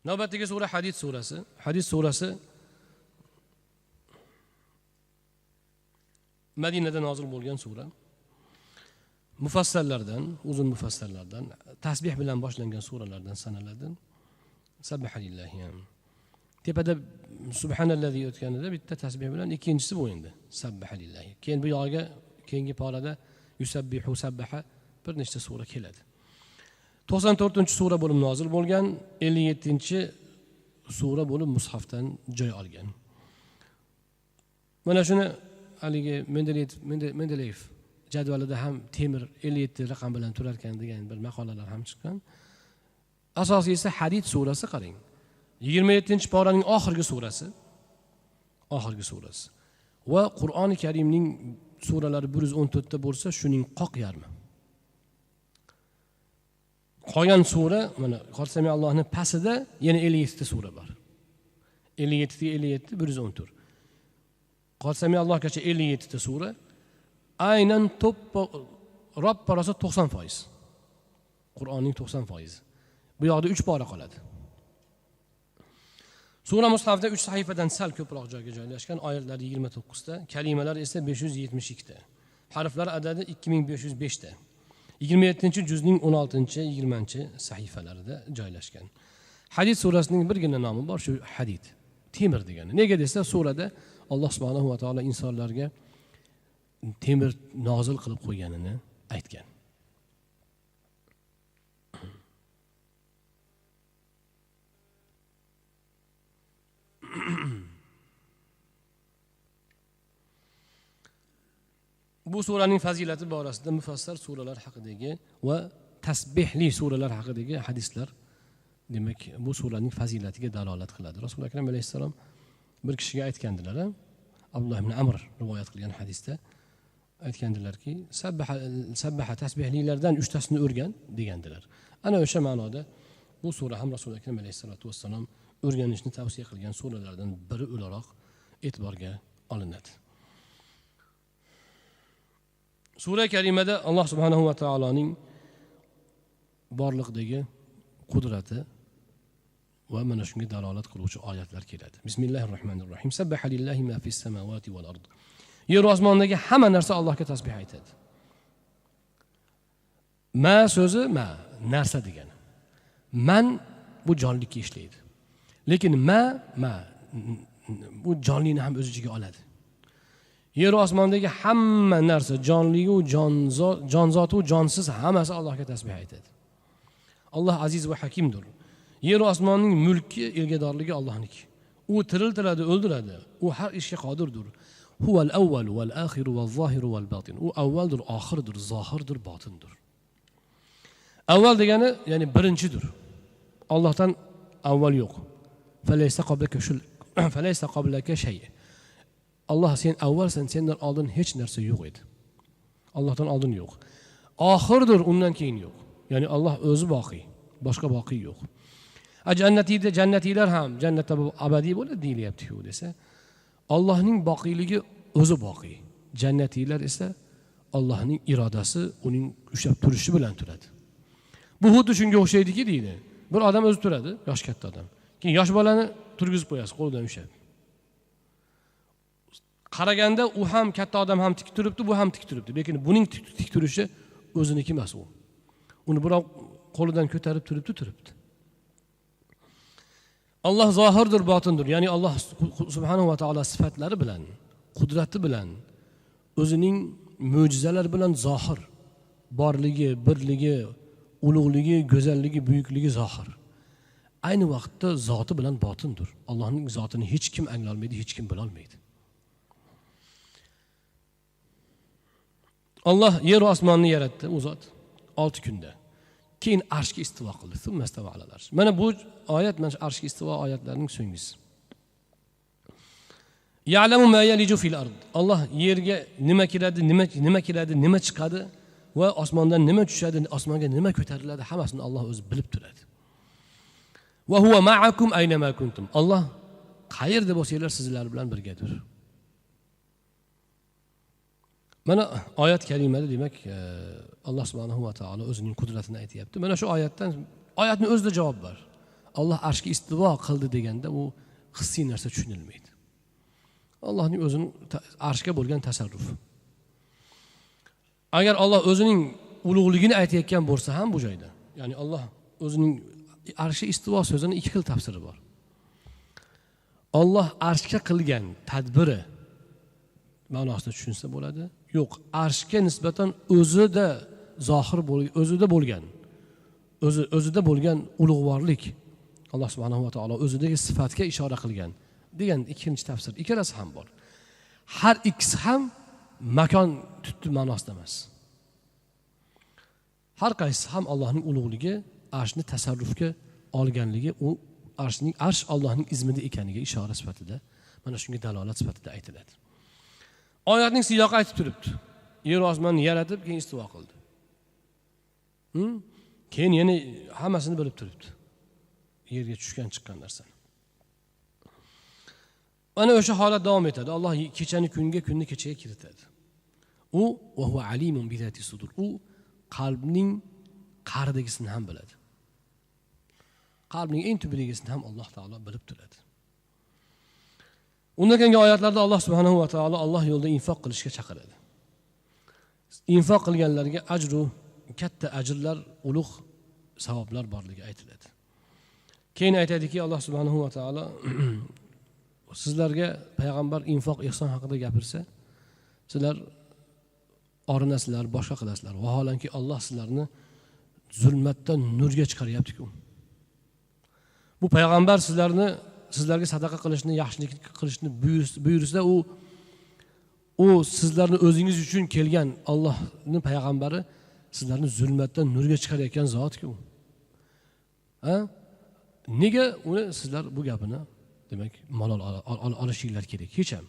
Navbatdagi sura Hadid surasi. Hadid surasi Madinada nozil bo'lgan sura. Mufassallardan, uzun mufassallardan, tasbih bilan boshlangan suralardan sanaladi. Sabbaha lillahi. Tepada subhanallazi o'tganida bitta tasbih bilan, ikkinchisi bu endi sabbaha lillahi. Keyin bu yog'iga keyingi porada yusabbihu sabbaha bir nechta sura keladi. 94-sura bo'lib nozil bo'lgan, 57-sura bo'lib mushafdan joy olgan. Mana shuni haligi Mendeleyev jadvalida ham temir 57 raqam bilan turar ekan degan bir maqolalar ham chiqqan. Asosiysi Hadid surasi, qarang. 27-poraning oxirgi surasi. Oxirgi surasi. Va Qur'oni Karimning suralari 114 ta bo'lsa, shuning qoq yarmi. Qolgan sura mana Qasami Allohning pastida yana 57 ta sura bor. 57 ta 57 114. Qasami Allohgacha 57 ta sura aynan to'ppa roppa rosa 90%. Qur'onning 90%. Bu yoqda 3 pora qoladi. Sura mushafda 3 sahifadan sal ko'proq joyga joylashgan, oyatlari 29 ta, kalimalar esa 572 ta. Harflar adadi 2505 ta. 27-juzning 16-20 sahifalarida joylashgan. Hadid surasining birgina nomi bor, shu Hadid, temir degani. Nega desa, surada Alloh subhanahu va taolo insonlarga temir nozil qilib qo'yganini aytgan. Bu suraning fazilati borasida mufassal suralar haqidagi va tasbihli suralar haqidagi hadislar, demak, bu suraning fazilatiga dalolat qiladi. Rasul Akram alayhissalom bir kishiga aytgandilar, Abdulloh ibn Amr rivoyat qilgan hadisda aytgandilarki, sabbaha tasbihlilardan 3 tasini o'rgan degandilar. Ana o'sha ma'noda bu sura ham Rasul Akram alayhissalatu vassalom o'rganishni tavsiya qilgan suralardan biri o'laroq e'tiborga olinadi. Sura karimada Alloh subhanahu va taoloning borliqdagi qudrati va mana shunga dalolat qiluvchi oyatlar keladi. Bismillahirrohmanirrohim. Sabbaha lillahi ma fis samawati val ard. Yer osmondagi hamma narsa Allohga tasbih aytadi. Ma so'zi ma narsa degani. Man bu jonlikka ishlaydi. Lekin ma bu jonlini ham o'z ichiga oladi. Yer osmondagi hamma narsa, jonligu jonzot u jonsiz hammasi Allohga tasbih aytadi. Alloh aziz va hakimdir. Yer osmonning mulki, ilgadorligi Allohniki. U tiriltiradi, o'ldiradi. U har ishga qodirdir. Huval avval val oxir val zohir val botin. U avvaldir, oxirdir, zohirdir, botindir. Avval degani, ya'ni birinchidir. Allohdan avval yo'q. Falaysa qablaka shul, falaysa qablaka shay. Alloh sen avvalsan, sendan oldin hech narsa yo'q edi. Allohdan oldin yo'q. Oxirdir, undan keyin yo'q. Ya'ni Alloh o'zi boqiy, boshqa boqiy yo'q. Jannatiyda jannatiylar ham jannatda abadiy bo'ladi deyilyapti-ku desa, Allohning boqiyligi o'zi boqiy. Jannatiylar esa Allohning irodasi, uning ushlab turishi bilan turadi. Bu xuddi shunga o'xshaydiki deydi. Bir odam o'zi turadi, yosh katta odam. Keyin yosh bolani turgizib qo'yasiz, qo'lidan ushlab. Qaraganda u ham katta odam ham tik turibdi, bu ham tik turibdi. Lekin buning tik turishi o'ziniki emas u. Uni birov qo'lidan ko'tarib turibdi. Alloh zohirdir, botindir. Ya'ni Alloh subhanahu va taolo sifatlari bilan, qudrati bilan, o'zining mo'jizalari bilan zohir. Borligi, birligi, ulug'ligi, go'zalligi, buyukligi zohir. Ayni vaqtda zoti bilan botindir. Allohning zotini hech kim angla olmaydi, hech kim bila olmaydi. Alloh yer va osmonni yaratdi, u zot 6 kunda. Keyin arshga istivo qildi. Summa istava alal arsh. Mana bu oyat, mana shu arshga istivo oyatlarining so'nggisi. Ya'lamu ma yaliju fil ard. Alloh yerga nima kiradi, nima keladi, nima chiqadi va osmondan nima tushadi, osmonga nima ko'tariladi, hammasini Alloh o'zi bilib turadi. Va huwa ma'akum ayna ma kuntum. Alloh qayerda bo'lsanglar sizlar bilan birgadir. Mana oyat karimada demak Alloh subhanahu va taolo o'zining qudratini aytayapti. Mana shu oyatdan, oyatning o'zida javob bor. Alloh arshga istivo qildi deganda u hissiy narsa tushunilmaydi. Allohning o'zining arshga bo'lgan tasarrufi. Agar Alloh o'zining ulug'ligini aytayotgan bo'lsa ham bu joyda, ya'ni Alloh o'zining arshga istivo so'zining ikki xil tafsiri bor. Alloh arshga qilgan tadbiri ma'nosida tushunsa bo'ladi. Yo'q, arshga nisbatan o'zida zohir bo'lgan, o'zida bo'lgan, o'zida bo'lgan ulug'vorlik, Alloh subhanahu va taolo o'zidagi sifatga ishora qilgan degan ikkinchi tafsir. Ikkalasi ham bor. Har ikkisi ham makon tutdi ma'nosida emas. Har qaysisi ham Allohning ulug'ligi, arshni tasarrufga olganligi, u arshning, arsh Allohning izmida ekaniga ishora sifatida, mana shunga dalolat sifatida aytiladi. Oyatning siyoqi aytib turibdi. Yer osmonni yaratib, keyin istivo qildi. Keyin yana hammasini bilib turibdi. Yerga tushgan chiqqan narsani. Mana o'sha holat davom etadi. Alloh kechani kunga, kunni kechaga kiritadi. U va huwa alimun bi zati sudur. U qalbning qa'ridagisini ham biladi. Qalbning eng tubidagisini ham Alloh taolo bilib turadi. Undan keyingi oyatlarda Alloh subhanahu va taolo Alloh yo'lida infoq qilishga chaqiradi. Infoq qilganlarga ajru, katta ajrlar, ulug' savoblar borligi aytiladi. Keyin aytadiki Alloh subhanahu va taolo sizlarga payg'ambar infoq, ihson haqida gapirsa, sizlar orinasizlar, boshqa qilasizlar. Vaholanki Alloh sizlarni zulmatdan nurga chiqaryapti-ku. Bu payg'ambar sizlarni, sizlarga sadaqa qilishni, yaxshilik qilishni buyursa, u sizlarni o'zingiz uchun kelgan Allohning payg'ambari sizlarni zulmatdan nurga chiqarayotgan zotku. Ha? Nega uni sizlar bu gapini demak malol olishinglar kerak? Hech ham.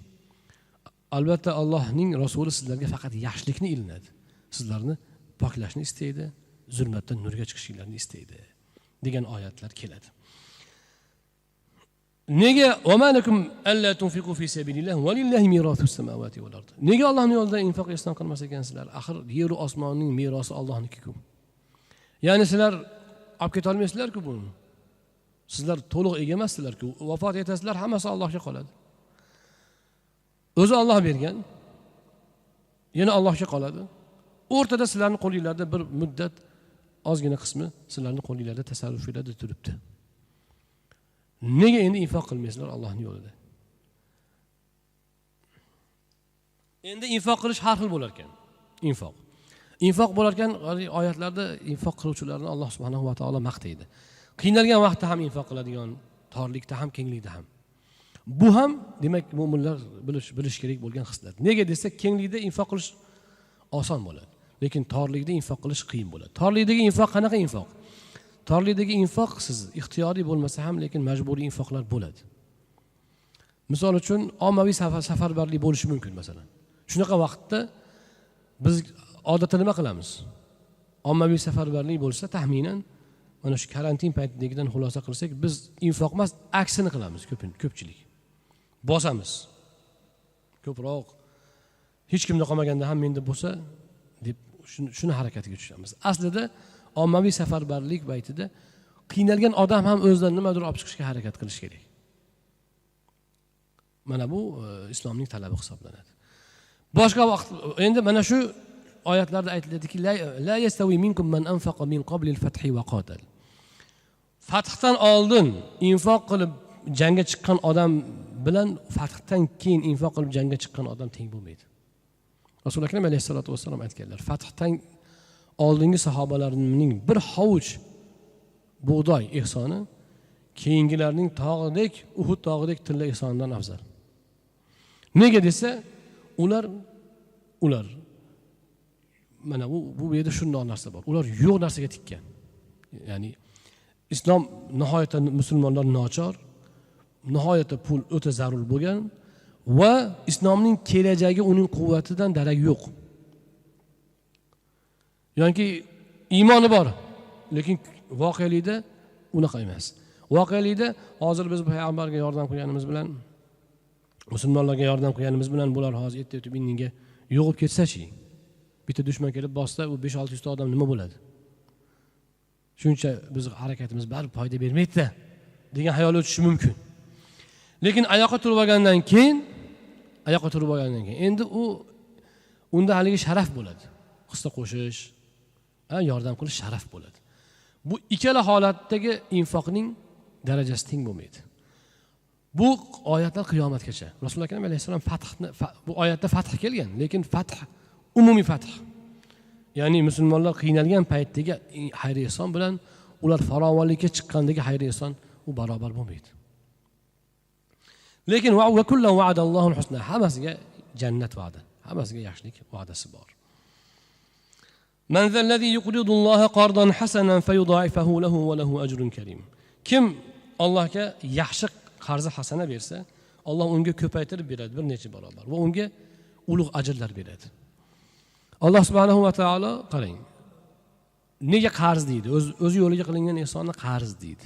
Albatta Allohning rasuli sizlarga faqat yaxshilikni ilinadi. Sizlarni poklashni istaydi, zulmatdan nurga chiqishinglarni istaydi degan oyatlar keladi. Nega vamalakum alla tunfiqu fi sabilillah va lillahi miratus samawati wal ard. Nega Allohning yo'lida infoq ihson qilmas ekansizlar? Axir yer va osmonning merosi Allohniki-ku. Ya'ni sizlar olib keta olmaysizlar-ku buni. Sizlar to'liq ega emassizlar-ku. Vafot etasizlar, hammasi Allohga qoladi. O'zi Alloh bergan, yana Allohga qoladi. O'rtada sizlarning qo'lingizda bir muddat ozgina qismi sizlarning qo'lingizda tasarrufingizda turibdi. Nega endi infoq qilmaysizlar Allohning yo'lida? Endi infoq qilish har xil bo'lar ekan. Infoq. Infoq bo'lar ekan, oyatlarda infoq qiluvchilarni Alloh subhanahu va taolo maqtaydi. Qiynalgan vaqtda ham infoq qiladigan, torlikda ham, kenglikda ham. Bu ham demak mo'minlar bilish kerak bo'lgan xislat. Nega desa, kenglikda infoq qilish oson bo'ladi, lekin torlikda infoq qilish qiyin bo'ladi. Torlikdagi infoq qanaqa infoq? Torlikdagi infoq siz ixtiyoriy bo'lmasa ham, lekin majburiy infoqlar bo'ladi. Misol uchun ommaviy safarbarlik bo'lishi mumkin masalan. Shunaqa vaqtda biz odatda nima qilamiz? Ommaviy safarbarlik bo'lsa, taxminan mana shu karantin paytidagidan xulosa qilsak, biz infoq emas, aksini qilamiz ko'pchilik. Bosamiz. Ko'proq hech kimda qolmaganda ham menda bo'lsa deb shuni harakatiga tushamiz. Aslida ommaviy safarbarlik paytida qiynalgan odam ham o'zidan nimadir olib chiqishga harakat qilish kerak. Mana bu islomning talabi hisoblanadi. Boshqa vaqt endi mana shu oyatlarda aytiladiki, la yastawi minkum man anfaqa min qabli al-fathi wa qatal. Fathdan oldin infoq qilib jangga chiqqan odam bilan fathdan keyin infoq qilib jangga chiqqan odam teng bo'lmaydi. Rasul Akram alayhisolatu vassalom aytganlar, fathdan oldingi sahobalarning bir hovuch bug'doy ihsoni keyingilarning tog'idek, Uhud tog'idek tilla ihsonidan afzal. Nega desa, ular mana bu yerda shunday narsa bor. Ular yo'q narsaga tikkan. Ya'ni islom nihoyatda musulmonlar nochor, nihoyatda pul o'ta zarur bo'lgan va islomning kelajagi uning quvvatidan darak yo'q. Yoki iymoni bor, lekin voqelikda unaqa emas. Voqelikda hozir biz payg'ambarga yordam qilganimiz bilan, musulmonlarga yordam qilganimiz bilan bular hozir erta-o'tib indinga yo'qib ketsa-chi, bitta dushman kelib bossa, u 5-600 ta odam nima bo'ladi? Shuncha biz harakatimiz baribir foyda bermaydi-da degan xayol o'tishi mumkin. Lekin oyoqqa turib olgandan keyin, endi u unda haligi sharaf bo'ladi. Hissa qo'shish, yordam qilish sharaf bo'ladi. Bu ikkala holatdagi infoqning darajasi teng bo'lmaydi. Bu oyatlar qiyomatgacha. Rasululloh akram alayhissalom fathni, bu oyatda fath kelgan, lekin fath umumiy fath. Ya'ni musulmonlar qiynalgan paytdagi xayr ehson bilan ular farovonlikka chiqqandagi xayr ehson u barobar bo'lmaydi. Lekin va kullan va'adallohul husna, hammasiga jannat va'da, hammasiga yaxshilik va'dasi bor. Man zallazi yuqridulloha qardan hasanan fayudha'ifahu lahu va lahu ajrun karim. Kim Allohga yaxshi qarzi hasana bersa, Alloh unga ko'paytirib beradi bir necha barobar va unga ulug' ajrlar beradi. Alloh subhanahu va taolo qarang, nega qarz deydi? O'zi yo'liga qilingan ehsonni qarz deydi.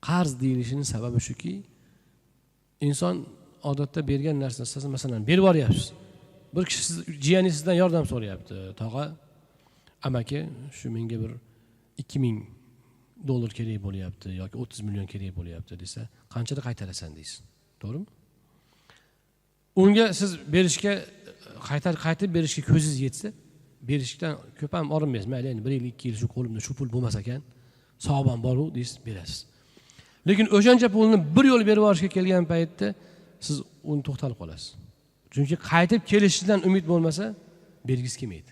Qarz deyilishining sababi shuki, inson odatda bergan narsasini, masalan, berib yuboryapsiz. Bir kishi siz, jiyaningiz sizdan yordam so'rayapti. Tog'a, amaki, shu menga bir $2000 kerak bo'lyapti yoki 30 million kerak bo'lyapti desa, qanchada qaytarasan deysiz. To'g'rimi? Unga siz berishga, qaytib berishga ko'zingiz yetsa, berishdan ko'p ham orinmaysiz. Mayli, endi 1 yil, 2 yil shu qo'limda shu pul bo'lmas ekan, savobam bor-u deysiz, berasiz. Lekin o'shancha pulni bir yo'l berib yuborishga kelgan paytda siz uni to'xtalib qolasiz. Chunki qaytib kelishidan umid bo'lmasa, bergisi kelmaydi.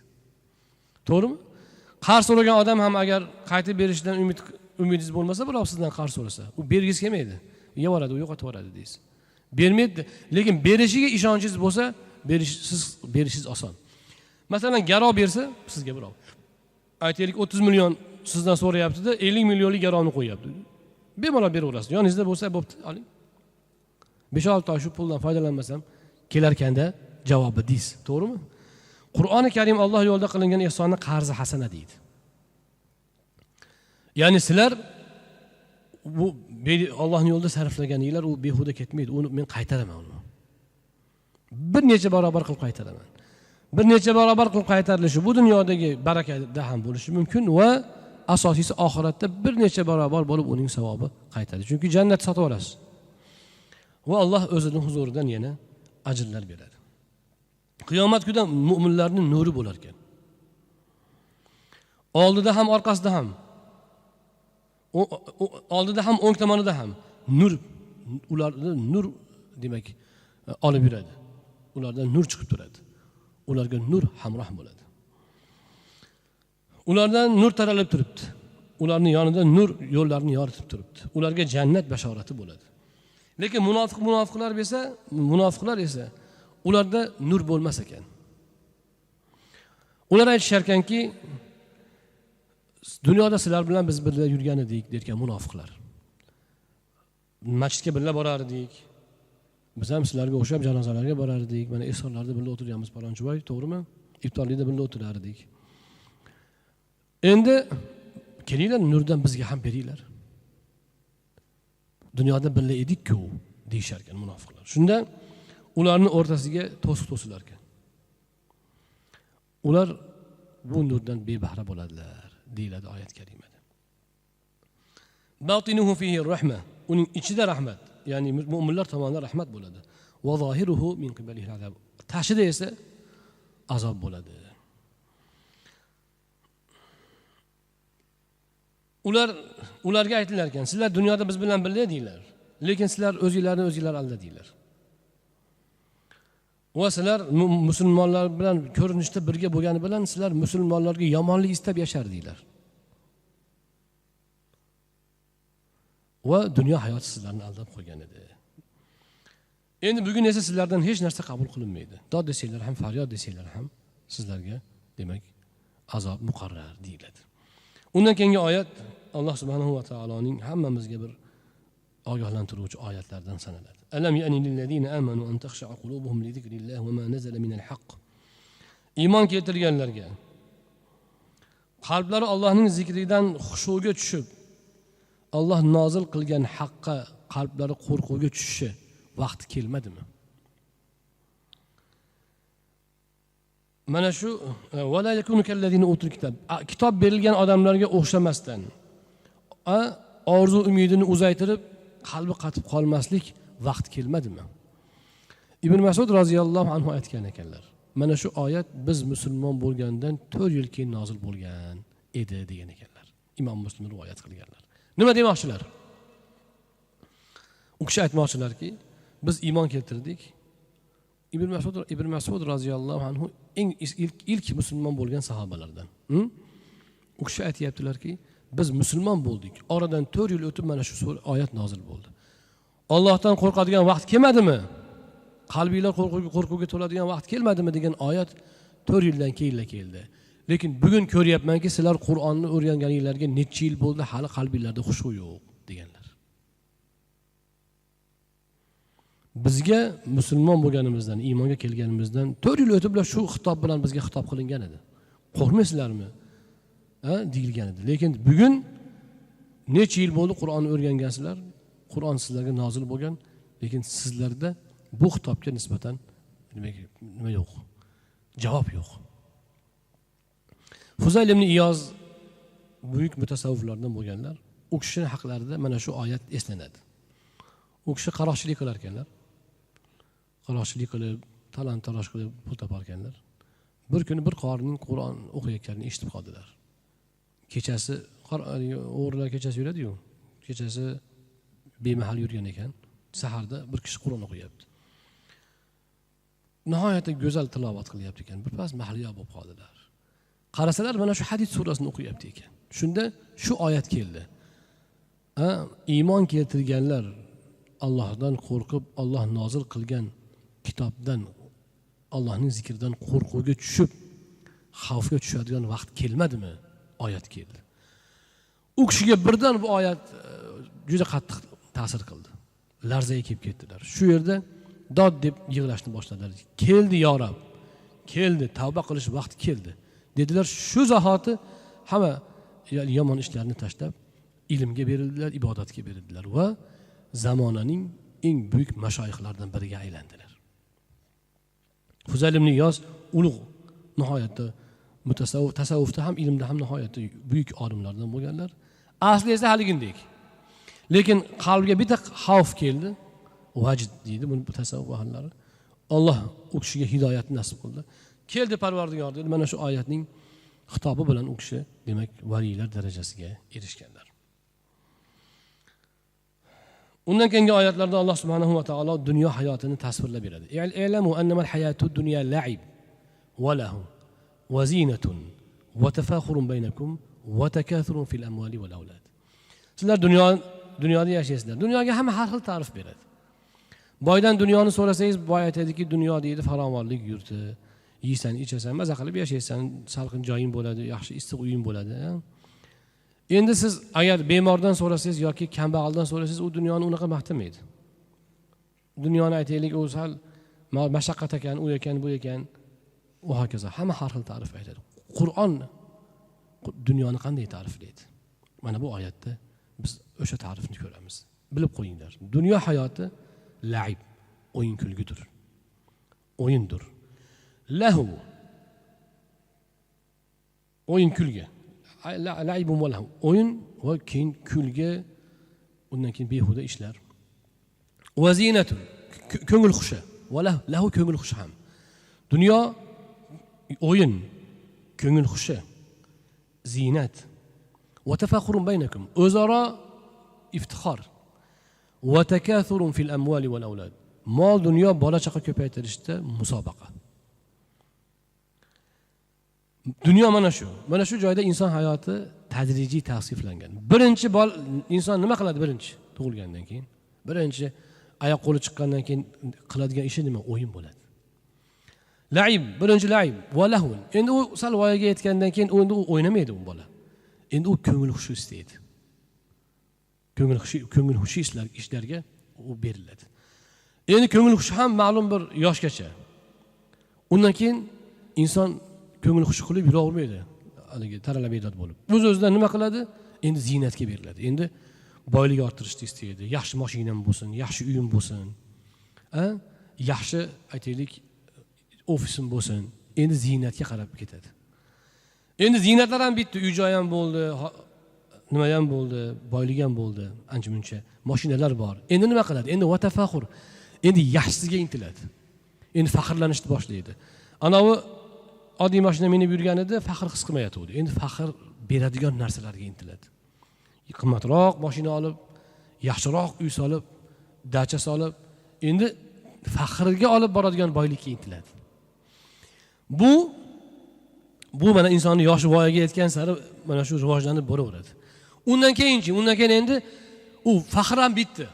To'g'rimi? Qarz so'ragan odam ham agar qaytib berishidan umidingiz bo'lmasa, birov sizdan qarz so'rasa, u bergisi kelmaydi. Yevoradi, u yo'qotib yuboradi deysiz. Bermaydi, lekin berishiga ishonchingiz bo'lsa, berishingiz oson. Masalan, garov bersa, sizga birov. Aytaylik, 30 million sizdan so'rayapti-da, 50 millionlik garovni qo'yapti. Bemalol beraverasiz. Yoningizda bo'lsa, bo'pti, oling. 5-6 oy shu puldan foydalanmasam, kelarkanda javobi deysiz, to'g'rimi? Qur'oni Karim Alloh yo'lida qilingan ehsonni qarzi hasana deydi. Ya'ni sizlar bu Allohning yo'lida sarflaganinglar u behuda ketmaydi. Uni men qaytaraman uni. Bir necha barobar qilib qaytaraman. Bir necha barobar qilib qaytarilishi bu dunyodagi barakada ham bo'lishi mumkin va asosiysi oxiratda bir necha barobar bo'lib uning savobi qaytadi. Chunki jannat sotib olasiz. Va Alloh o'zining huzuridan yana ajrlar beradi. Qiyomat kunida mu'minlarning nuri bo'lar ekan. Oldida ham, orqasida ham, oldida ham, o'ng tomonida ham nur, ularni nur demak olib yuradi. Ulardan nur chiqib turadi. Ularga nur hamroh bo'ladi. Ulardan nur taralib turibdi. Ularning yonida nur yo'llarini yoritib turibdi. Ularga jannat bashorati bo'ladi. Lekin munofiqlar esa ularda nur bo'lmas ekan. Ular aytishar ekanki, dunyoda sizlar bilan biz birga yurgan edik, derkan munofiqlar. Masjidga birga borar edik. Biz ham sizlarga o'xshab janozalarga borar edik. Mana ehsonlarda birga o'tirganmiz, Palonchiboy, to'g'rimi? Iftorlikda birga o'tirar edik. Endi kelinglar, nurdan bizga ham beringlar. Dunyoda birga edik-ku, deyishar ekan munofiqlar. Shunda ularning o'rtasiga to'siq to'silar ekan. Ular bu nurdan bebahra bo'ladilar, deyiladi oyat karimada. Batinuhu fihi rahma, uning ichida rahmat, ya'ni mu'minlar tomonidan rahmat bo'ladi. Va zohiruhu min qibalihi azab, tashida esa azob bo'ladi. Ularga aytilar ekan, sizlar dunyoda biz bilan birga edinglar, lekin sizlar o'zinglarni o'zinglar aldadinglar. Va sizlar musulmonlar bilan ko'rinishda birga bo'lgani bilan sizlar musulmonlarga yomonlik istab yashardinglar. Va dunyo hayoti sizlarni aldab qo'ygan edi. Endi bugun esa sizlardan hech narsa qabul qilinmaydi. Dod desanglar ham, faryod desanglar ham sizlarga demak azob muqarrar deyiladi. Undan keyingi oyat Alloh subhanahu va taoloning hammamizga bir ogohlantiruvchi oyatlardan sanaladi. Alam ya'ni lillazina amanu an takhsha'a qulubuhum li zikrillah va ma nazala minal haqq. Iymon keltirganlarga qalblari Allohning zikridan xushuga tushib, Alloh nozil qilgan haqqa qalblari qo'rquvga tushishi vaqti kelmadimi? Mana shu va la yakunu kallazina utul kitob, kitob berilgan odamlarga o'xshamasdan, orzu umidini uzaytirib qalbi qatib qolmaslik vaqt kelmadimi? Ibn Mas'ud roziyallohu anhu aytgan ekanlar, mana shu oyat biz musulmon bo'lgandan 4 yil keyin nozil bo'lgan edi degan ekanlar. Imom Muslim rivoyat qilganlar. Nima demoqchilar? U kishi aytmoqchilarki, biz iymon keltirdik. Ibn Mas'ud roziyallohu anhu eng ilk musulmon bo'lgan sahobalardan. U kishi aytayaptilarki, biz musulmon bo'ldik. Oradan 4 yil o'tib mana shu oyat nozil bo'ldi. Allohdan qo'rqadigan vaqt kelmadimi? Qalbinglar qo'rquvga to'ladigan vaqt kelmadimi degan oyat 4 yildan keyin keldi. Lekin bugun ko'ryapmanki, sizlar Qur'onni o'rganganinglarga necha yil bo'ldi, hali qalbinglarda xushu yo'q deganlar. Bizga musulmon bo'lganimizdan, iymonga kelganimizdan 4 yil o'tib shu xitob bilan bizga xitob qilingan edi. Qo'rqmaysizlarmi? Ha, deyilgan edi. Lekin bugun necha yil bo'ldi Qur'onni o'rgangansizlar, Qur'on sizlarga nozil bo'lgan, lekin sizlarda bu xitobga nisbatan nima yo'q? Javob yo'q. Fuzayl ibn Iyoz buyuk mutasavviflardan bo'lganlar. U kishining haqlarida mana shu oyat eslanadi. U kishi qaroqchilik qilar ekanlar. Qaroqchilik qilib, talan-taroj qilib pul topar ekanlar. Bir kuni bir qorining Qur'on o'qiyotganini eshitib qoldilar. Kechasi o'g'rilar kechasi yuradi-yu. Kechasi bemahal yurgan ekan. Saharda bir kishi Qur'on o'qiyapti. Nihoyatda go'zal tilovat qilyapti ekan. Birpas mahliyo bo'lib qoldilar. Qarasalar mana shu Hadid surasini o'qiyapti ekan. Shunda shu oyat keldi. Iymon keltirganlar Allohdan qo'rqib, Alloh nozil qilgan kitobdan, Allohning zikridan qo'rquvga tushib, xavfga tushadigan vaqt kelmadimi? Oyat keldi. U kishiga birdan bu oyat juda qattiq ta'sir qildi. Larzaga kelib ketdilar. Shu yerda dod deb yig'lashni boshladilar. Keldi yo Rab, keldi, tavba qilish vaqti keldi dedilar. Shu zahoti hamma yomon ishlarni tashlab ilmga berildilar, ibodatga berildilar va zamonaning eng buyuk mashoyixlaridan biriga aylandilar. Fuzayl ibn Iyoz ulug', nihoyatda mutasavvif, tasavvufda ham, ilmda ham nihoyatda buyuk olimlardan bo'lganlar. Asli esa haligindek. Lekin qalbiga bitta xavf keldi. Vajd deydi buni tasavvuf ahllari. Alloh u kishiga hidoyatni nasib qildi. Keldi Parvardigor dedi. Mana shu oyatning xitobi bilan u kishi demak valiylar darajasiga erishganlar. Undan keyingi oyatlarda Alloh subhanahu va taolo dunyo hayotini tasvirlab beradi. I'lamu annamal hayatud dunya la'ib va lahu va zinatun va tafakhurun baynakum va takathurun fil amwali wal awlad. Sizlar dunyoda yashaysizlar. Dunyoga hamma har xil ta'rif beradi. Boydan dunyoni so'rasangiz, boy aytadiki, dunyo deydi farovonlik yurti. Yeysan, ichasan, maza qilib yashaysan, salqin joying bo'ladi, yaxshi issiq uying bo'ladi. Endi siz agar bemordan so'rasangiz yoki kambag'aldan so'rasangiz, u dunyoni unaqa maqtamaydi. Dunyoni aytaylik, u sal mashaqqat ekan, u ekan, bu ekan, u hokazo. Hamma har xil ta'rif aytadi. Qur'on dunyoni qanday ta'riflaydi? Mana bu oyatda biz o'sha ta'rifni ko'ramiz. Bilib qo'yinglar. Dunyo hayoti la'ib, o'yin kulgidir. O'yindir. Lahu, o'yin kulgi. La'ibun va lahu, o'yin va keyin kulgi, undan keyin behuda ishlar. Va zinatun, ko'ngil xushi. Va lahu ko'ngil xushi ham. Dunyo o'yin, ko'ngil xushi, zinat. Va tafakhurun baynakum, o'zaro iftixor. Va takathurun fil amwali wal awlad, mol dunyo bola chaqa ko'paytirishda musobaqa. Dunyo mana shu. Mana shu joyda inson hayoti tadrijiy tavsiflangan. Birinchi inson nima qiladi birinchi tug'ilgandan keyin? Birinchi oyoq qo'li chiqqandan keyin qiladigan ishi nima? O'yin bo'ladi. La'ib, birinchi la'ib va lahun. Endi u sal voyaga yetgandan keyin endi u o'ynamaydi u bola. Endi u ko'ngil xushi istaydi. Ko'ngil xushi ishlarga u beriladi. Endi ko'ngil xushi ham ma'lum bir yoshgacha. Undan keyin inson ko'ngil xushi qilib yuravermaydi. Haligi taralab bedod bo'lib. O'z-o'zidan nima qiladi? Endi ziynatga beriladi. Endi boylik orttirishni istaydi. Yaxshi mashinam bo'lsin, yaxshi uyim bo'lsin. Yaxshi aytaylik ofisim bo'lsin. Endi ziynatga qarab ketadi. Endi ziynatlar ham bitdi, uy joy ham bo'ldi. nima ham bo'ldi, boylik ham bo'ldi, ancha muncha mashinalar bor. Endi nima qiladi? Endi vatafaxur. Endi yaxshisiga intiladi. Endi faxrlanishni boshlaydi. Anavi oddiy mashina minib yurganida faxr his qilmayotgandi. Endi faxr beradigan narsalarga intiladi. Qimmatroq mashina olib, yaxshiroq uy solib, dacha solib, endi faxrga olib boradigan boylikka intiladi. Bu mana insonni yoshi voyaga yetgan sari mana shu rivojlanib boraveradi. Undan keyinchi, undan keyin endi u faxr ham bitdi.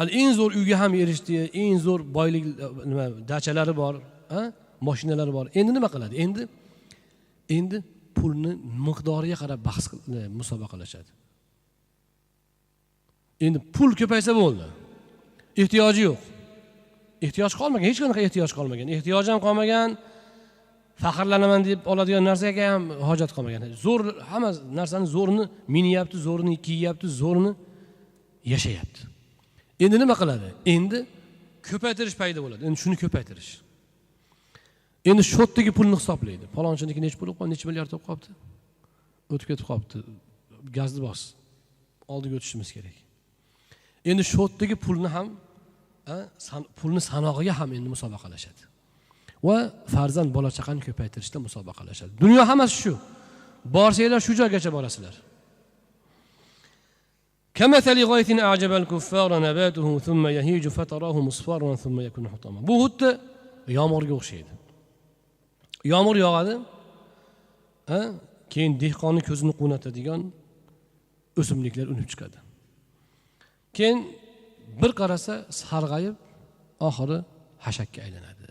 Al eng zo'r uyga ham erishdi, eng zo'r boylik nima dachalari bor, ha? Mashinalari bor. Endi nima qiladi? Endi pulni miqdoriga qarab bahs musobaqalashadi. Endi pul ko'paysa bo'ldi. Ehtiyoji yo'q. Ehtiyoj qolmagan, hech qanaqa ehtiyoj qolmagan. Ehtiyoj ham qolmagan, faxrlanaman deb oladigan narsaga ham hojat qolmagan. Zo'r hamma narsani zo'rini minyapti, zo'rini kiyyapti, zo'rini yashayapti. Endi nima qiladi? Endi ko'paytirish paydo bo'ladi. Endi shuni ko'paytirish. Endi shotdagi pulni hisoblaydi. Palonchiniki necha pul bo'lib qoldi, necha milliard bo'lib qoldi? O'tib ketib qolibdi. Gazni bos. Oldiga o'tishimiz kerak. Endi shotdagi pulni ham, pulni sanog'iga ham endi musobaqalashadi. Va farzand bola chaqani ko'paytirishda musobaqalashadi. Dunyo hammasi shu. Borsanglar shu joygacha borasizlar. Kamathali ghaythin a'jabal kuffara nabatuhu thumma yahiju fatarahu musfarran thumma yakunu hutama. Bu xuddi yomg'irga o'xshaydi. Yomg'ir yog'adi, keyin dehqonning ko'zini quvnatadigan o'simliklar unib chiqadi. Keyin bir qarasa sarg'ayib, oxiri hashakka aylanadi.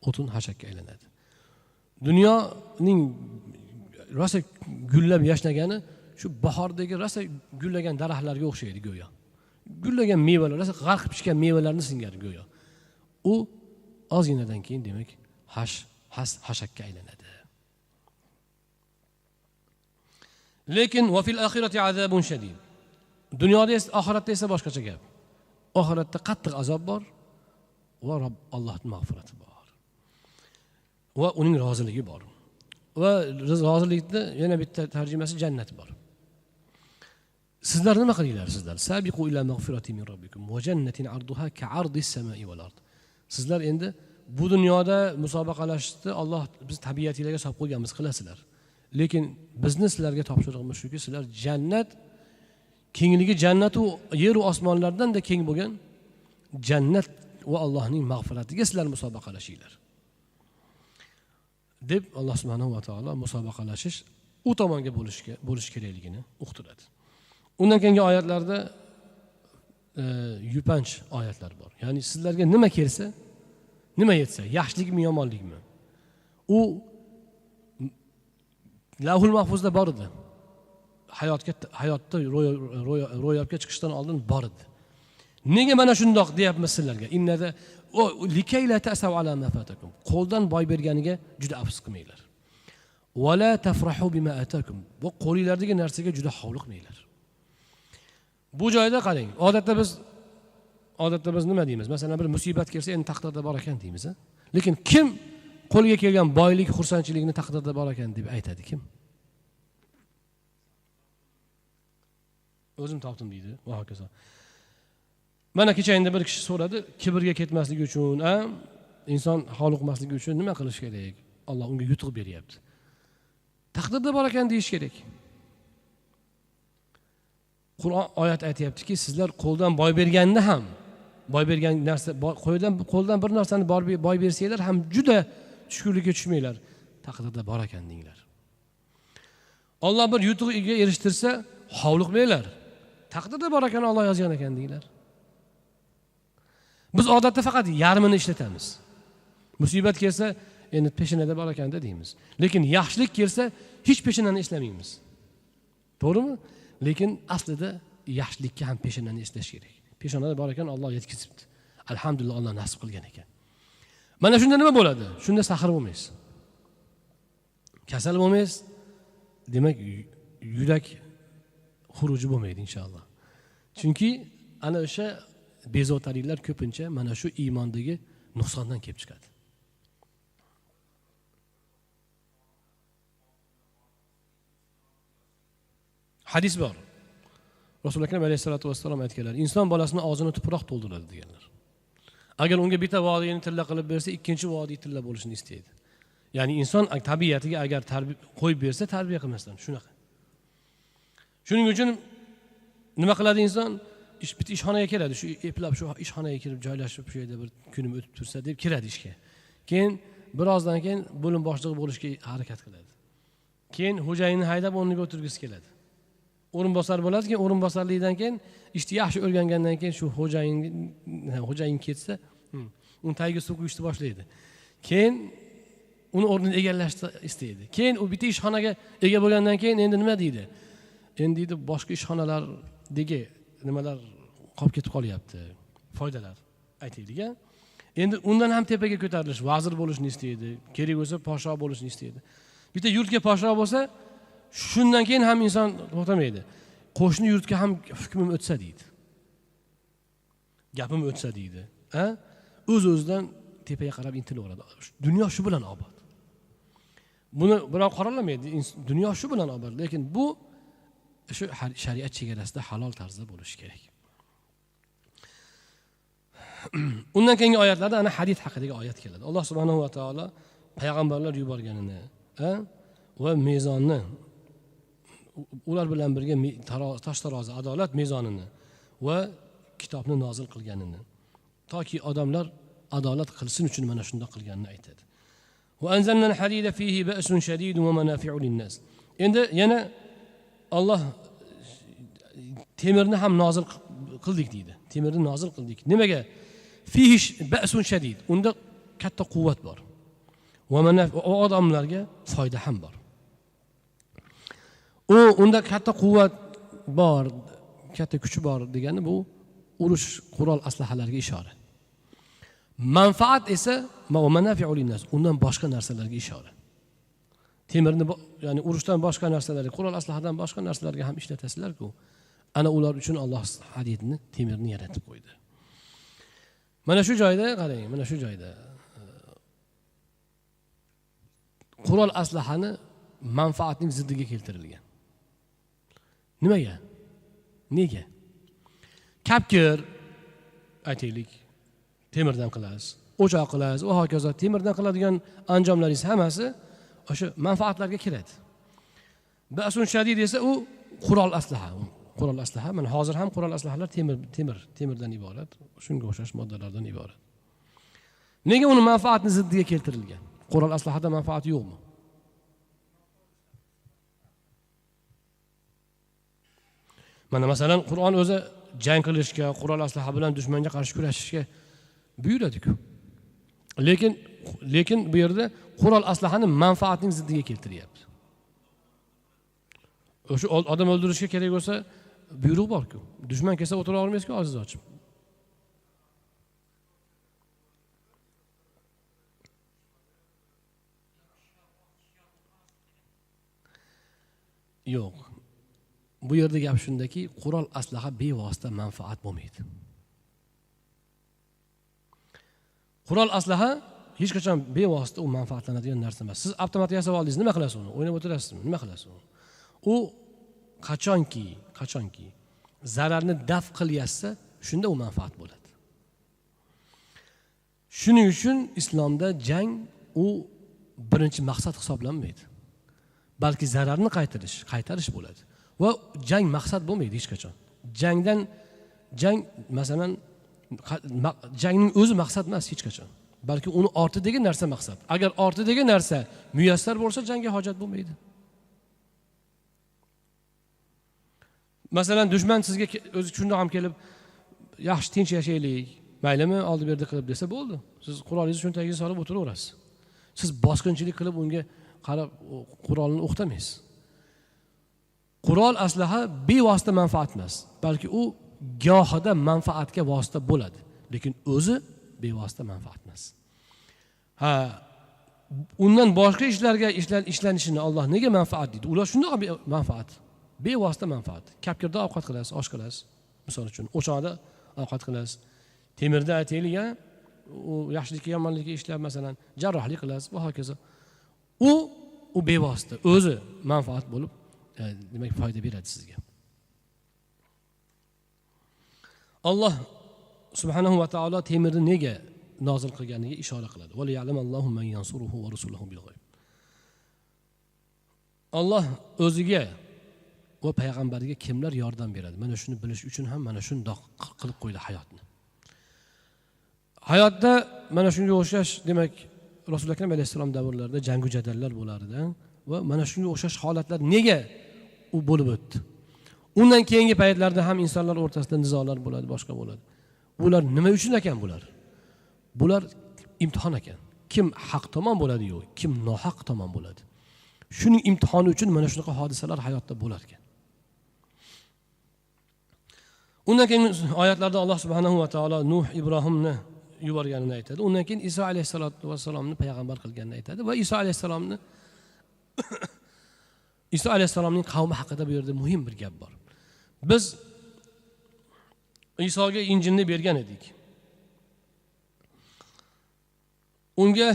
O'tin hashakka aylanadi. Dunyoning rosa gullab yashnagani shu bahordagi rosa gullagan daraxtlarga o'xshaydi go'yo. Gullagan mevalar, rosa g'arq pishgan mevalarni singari go'yo. U ozginadan keyin demak hashakka aylanadi. Lekin va fil axirati azabun shadid. Dunyoda esa, oxiratda esa boshqacha gap. Oxiratda qattiq azob bor va Robb Allohning mag'firati bor. Va uning roziligi bor. Va rozilikni yana bitta tarjimasi jannat bor. Sizlar nima qilinglar sizlar? Sabiqu ila mag'firati min robbikum va jannatin arduha ka'ardis samai val ard. Sizlar endi bu dunyoda musobaqalashishni Alloh biz tabiatingizga solib qo'yganmiz, qilasizlar. Lekin bizni sizlarga topshirig'imiz shuki, sizlar jannat kengligi jannat u yer va osmonlardan da keng bo'lgan jannat va Allohning mag'firatiga sizlar musobaqalashinglar. Deb Alloh subhanahu va taolo musobaqalashish u tomonga bo'lish kerakligini uqtiradi. Undan keyingi oyatlarda yupanch oyatlar bor. Ya'ni sizlarga nima kelsa, nima yetsa, yaxshilikmi, yomonlikmi, u Lavhul Mahfuzda bor edi. Hayotda ro'yobga chiqishdan oldin bor edi. Nega mana shundoq deyapmiz sizlarga? Innada likay la ta'sav ala ma fatakum. Qo'ldan boy berganiga juda afsus qilmanglar. Va la tafrahu bima atakum. Bu qo'linglardagi narsaga juda hovliqmanglar. Bu joyda qarang, odatda biz nima deymiz? Masalan, bir musibat kelsa, endi taqdirda bor ekan deymiz, a? Lekin kim qo'lga kelgan boylik, xursandchilikni taqdirda bor ekan deb aytadi kim? O'zim topdim deydi va hokazo. Mana kecha endi bir kishi so'radi, kibrga ketmasligi uchun, inson hovliqmasligi uchun nima qilish kerak? Alloh unga yutuq beryapti. Taqdirda bor ekan deyish kerak. Qur'on oyat aytayaptiki, sizlar qo'ldan boy berganda ham, boy bergan narsa, qo'ldan bir narsani boy bersanglar ham juda tushkunlikka tushmanglar. Taqdirda bor ekan denglar. Alloh bir yutuqga erishtirsa, hovliqmanglar. Taqdirda bor ekan, Alloh yozgan ekan denglar. Biz odatda faqat yarmini ishlatamiz. Musibat kelsa, endi peshanada bor ekanda deymiz. Lekin yaxshilik kelsa, hech peshanani eslamaymiz. To'g'rimi? Lekin aslida yaxshilikka ham peshanani eslash kerak. Peshonada bor ekan, Alloh yetkazibdi. Alhamdulillah, Alloh nasib qilgan ekan. Mana shunda nima bo'ladi? Shunda saxir bo'lmaysiz. Kasal bo'lmaysiz. Demak, yurak xuruji bo'lmaydi inshaalloh. Chunki ana o'sha bezovtaliklar ko'pincha mana shu iymondagi nuqsondan kelib chiqadi. Hadis bor. Rasul Akram alayhissalatu vassalom aytganlar, inson bolasini og'zini tuproq to'ldiradi deganlar. Agar unga bitta vodiyni tilla qilib bersa, ikkinchi vodiy tilla bo'lishini istaydi. Ya'ni inson tabiatiga agar qo'yib bersa, tarbiya qilmasdan shunaqa. Shuning uchun nima qiladi inson? Bitta ishxonaga keladi, shu eplab shu ishxonaga kirib joylashib, shu yerda bir kunim o'tib tursa deb kiradi ishga. Keyin birozdan keyin bo'lim boshlig'i bo'lishga harakat qiladi. Keyin xo'jayinni haydab o'rniga o'tirgisi keladi. O'rinbosar bo'ladi, keyin o'rinbosarlikdan keyin ishni yaxshi o'rgangandan keyin shu xo'jayin ketsa, uni tagiga suv quyishni boshlaydi. Keyin uni o'rnini egallashni istaydi. Keyin u bitta ishxonaga ega bo'lgandan keyin endi nima deydi? Endi deydi, boshqa ishxonalardagi nimalar qolib ketib qolyapti, foydalar aytaylik. Endi undan ham tepaga ko'tarilish, vazir bo'lishni istaydi, kerak bo'lsa podsho bo'lishni istaydi. Bitta yurtga podsho bo'lsa, shundan keyin ham inson to'xtamaydi. Qo'shni yurtga ham hukmim o'tsa deydi. Gapim o'tsa deydi. Ha? O'z-o'zidan tepaga qarab intilaveradi. Dunyo shu bilan obod. Buni birov qoralamaydi. Dunyo shu bilan obod, lekin bu shu shariat chegarasida halol tarzda bo'lishi kerak. Undan keyingi oyatlarda ana hadid haqidagi oyat keladi. Alloh subhanahu va taolo payg'ambarlar yuborganini va mezonni, ular bilan birga tosh tarozi, adolat mezonini va kitobni nozil qilganini, toki odamlar adolat qilsin uchun mana shunday qilganini aytadi. Va anzalnal hadida fihi ba'sun shadidun va manafi'u lin-nas. Endi yana Alloh temirni ham nozil qildik deydi. Temirni nozil qildik. Nimaga? Fihi ba'sun shadid. Unda katta quvvat bor. Va odamlarga foyda ham bor. U unda katta quvvat bor, katta kuchi bor degani bu urush qurol aslahalariga ishora. Manfaat esa manafi'u lin-nas, undan boshqa narsalarga ishora. Temirni, ya'ni urushdan boshqa narsalarga, qurol aslahadan boshqa narsalarga ham ishlatasizlar-ku. Ana ular uchun Alloh hadidni, temirni yaratib qo'ydi. Mana shu joyda qarang, mana shu joyda qurol aslahani manfaatning ziddiga keltirilgan. Nimaga? Nega? Kapkir aytaylik, temirdan qilasiz, o'choq qilasiz, va hokazo temirdan qiladigan anjomlaringiz hammasi o'sha manfaatlarga kiradi. Ba'sun shadid esa u qurol aslaha. Qurol aslaha, mana hozir ham qurol aslahalar temirdan iborat, shunga o'xshash moddalardan iborat. Nega uni manfaatni ziddiga keltirilgan? Qurol aslahada manfaat yo'qmi? Mana masalan, Qur'on o'zi jang qilishga, qurol aslaha bilan dushmanga qarshi kurashishga buyuradi-ku. Lekin bu yerda qurol aslahani manfaatning ziddiga keltiryapti. O'sha odam o'ldirishga kerak bo'lsa buyruq bor-ku. Dushman kelsa o'tira olmaysiz-ku og'zingizni ochib. Yo'q. Bu yerda gap shundaki, qurol aslaha bevosita manfaat bo'lmaydi. Qurol aslaha hech qachon bevosita u manfaatlanadigan narsa emas. Siz avtomat yasab oldingiz, nima qilasiz uni? O'ynab o'tirasizmi? Nima qilasiz uni? U qachonki zararni daf qilyapsa, shunda u manfaat bo'ladi. Shuning uchun islomda jang u birinchi maqsad hisoblanmaydi. Balki zararni qaytarish bo'ladi. Va jang maqsad bo'lmaydi hech qachon. Jang masalan, jangning o'zi maqsad emas hech qachon. Balki uni ortidagi narsa maqsad. Agar ortidagi narsa muyassar bo'lsa, jangga hojat bo'lmaydi. Masalan, dushman sizga o'zi shundoq ham kelib, yaxshi tinch yashaylik, maylimi, oldi berdi qilib desa bo'ldi. Siz qurolingizni cho'ntagiga solib o'tiraverasiz. Siz bosqinchilik qilib unga qarab qurolni o'qitamaysiz. Qurol aslaha bevosita manfaat emas, balki u gohida manfaatga vosita bo'ladi, lekin o'zi bevosita manfaat emas. Ha, undan boshqa ishlarga ishlanishini Alloh nega manfaat deydi? Ular shundoq manfaat, bevosita manfaat. Kapkirda ovqat qilasiz, osh qilasiz, misol uchun, o'choqda ovqat qilasiz. Temirda aytaylik, u yaxshilikka, yomonlikka ishlab, masalan, jarrohlik qilasiz va hokazo. U bevosita o'zi manfaat bo'lib, demak foyda beradi sizga. Alloh subhanahu va taolo temirni nega nozil qilganiga ishora qiladi. Va liya'lamallohu man yansuruhu va rusuluhu bil g'ayb. Alloh o'ziga va payg'ambariga kimlar yordam beradi? Mana shuni bilish uchun ham mana shundoq qilib qo'ydi hayotni. Hayotda mana shunga o'xshash, demak, Rasul Akram alayhissalom davrlarida jangu jadallar bo'lardi va mana shunga o'xshash holatlar nega u bo'lib o'tdi? Undan keyingi paytlarda ham insonlar o'rtasida nizolar bo'ladi, boshqa bo'ladi. Bular nima uchun ekan bular? Bular imtihon ekan. Kim haq tomon bo'ladi yo'q, kim nohaq tomon bo'ladi. Shuning imtihoni uchun mana shunaqa hodisalar hayotda bo'lar ekan. Undan keyin oyatlarda Alloh subhanahu va taolo Nuh, Ibrohimni yuborganini aytadi. Undan keyin Iso alayhissalatu vassalomni payg'ambar qilganini aytadi va Iso alayhissalomni Iso alayhissalomning qavmi haqida bu yerda muhim bir gap bor. Biz Isoga Injilni bergan edik. Unga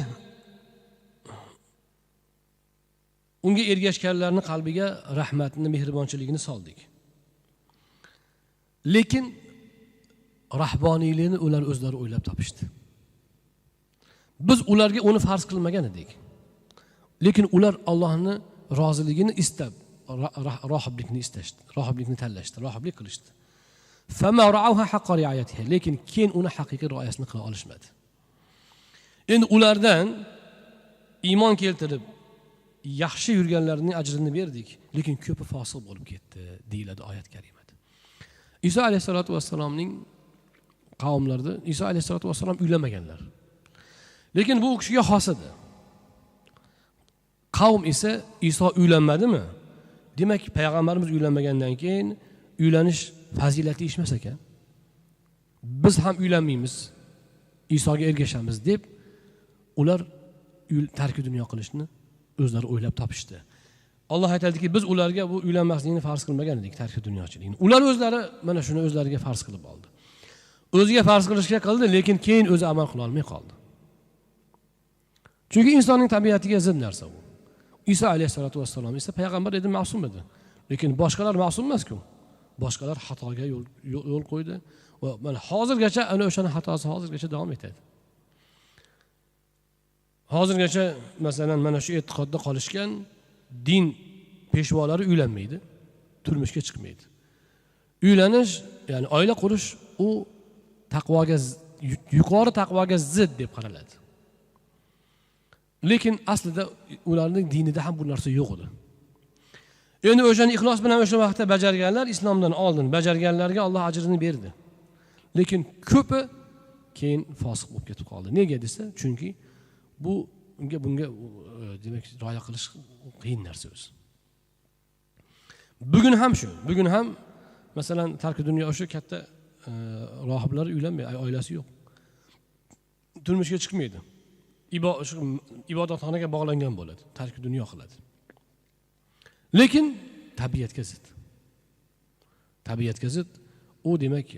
ergashganlarning qalbiga rahmatni, mehribonchiligini soldik. Lekin rahboniylikni ular o'zlari o'ylab topishdi. Biz ularga uni farz qilmagan edik. Lekin ular Allohning roziligini istab rohiblikni istashdi, rohiblikni tanlashdi, rohiblik qilishdi. Fama ra'awha haqqa ri'ayatiha. Lekin keyin uni haqiqiy rioyasini qila olishmadi. Endi ulardan iymon keltirib yaxshi yurganlarning ajrini berdik, lekin ko'pi fosiq bo'lib ketdi deyiladi oyat karimada. Iso alayhisolatu vassalomning qavmlarida Iso alayhisolatu vassalom uylanmaganlar. Lekin bu kishiga xos edi. Qavm esa Iso uylanmadimi? Demak, payg'ambarimiz uylanmagandan keyin uylanish fazilatli ish emas ekan. Biz ham uylanmaymiz, Isoga ergashamiz deb ular tarki dunyo qilishni o'zlari o'ylab topishdi. Alloh aytadiki, biz ularga bu uylanmaslikni farz qilmagan edik, tarki dunyochilikni. Ular o'zlari mana shuni o'zlariga farz qilib oldi. O'ziga farz qilishga qildi, lekin keyin o'zi amal qila olmay qoldi. Chunki insonning tabiatiga zid narsa bu. Iso alayhisolatu vassalom esa payg'ambar edi, ma'sum edi. Lekin boshqalar ma'sum emas-ku. Boshqalar xatoga yo'l qo'ydi va mana hozirgacha ana o'shani xatosi hozirgacha davom etadi. Hozirgacha masalan mana shu e'tiqodda qolishgan din peshvolari uylanmaydi, turmushga chiqmaydi. Uylanish, ya'ni oila qurish u taqvoga, yuqori taqvoga zid deb qaraladi. Lekin aslida ularning dinida ham bu narsa yo'q edi. Endi o'shani ixlos bilan o'sha vaqtda bajarganlar, islomdan oldin bajarganlarga Alloh ajrini berdi. Lekin ko'pi keyin fosiq bo'lib ketib qoldi. Nega desa, chunki bu bunga demak rioya qilish qiyin narsa o'zi. Bugun ham shu. Bugun ham masalan tarki dunyo o'sha katta rohiblar uylanmaydi, oilasi yo'q. Turmushga chiqmaydi. Ibodatxonaga bog'langan bo'ladi, tarki dunyo qiladi. Lekin tabiatga zid. Tabiatga zid. U demak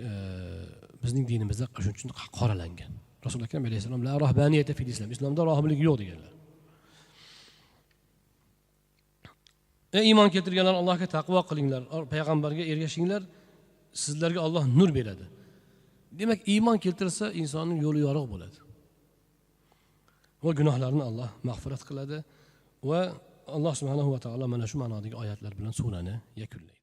bizning dinimizda shuning uchun qoralangan. Rasul Akram alayhissalom la rahbaniyata fil islom, islomda rohiblik yo'q deganlar. Ey iymon keltirganlar, Allohga taqvo qilinglar, payg'ambarga ergashinglar, sizlarga Alloh nur beradi. Demak, iymon keltirsa insonning yo'li yorug' bo'ladi. Va gunohlarni Alloh mag'firat qiladi va Alloh subhanahu va taolo mana shu ma'nodagi oyatlar bilan surani yakunlaydi.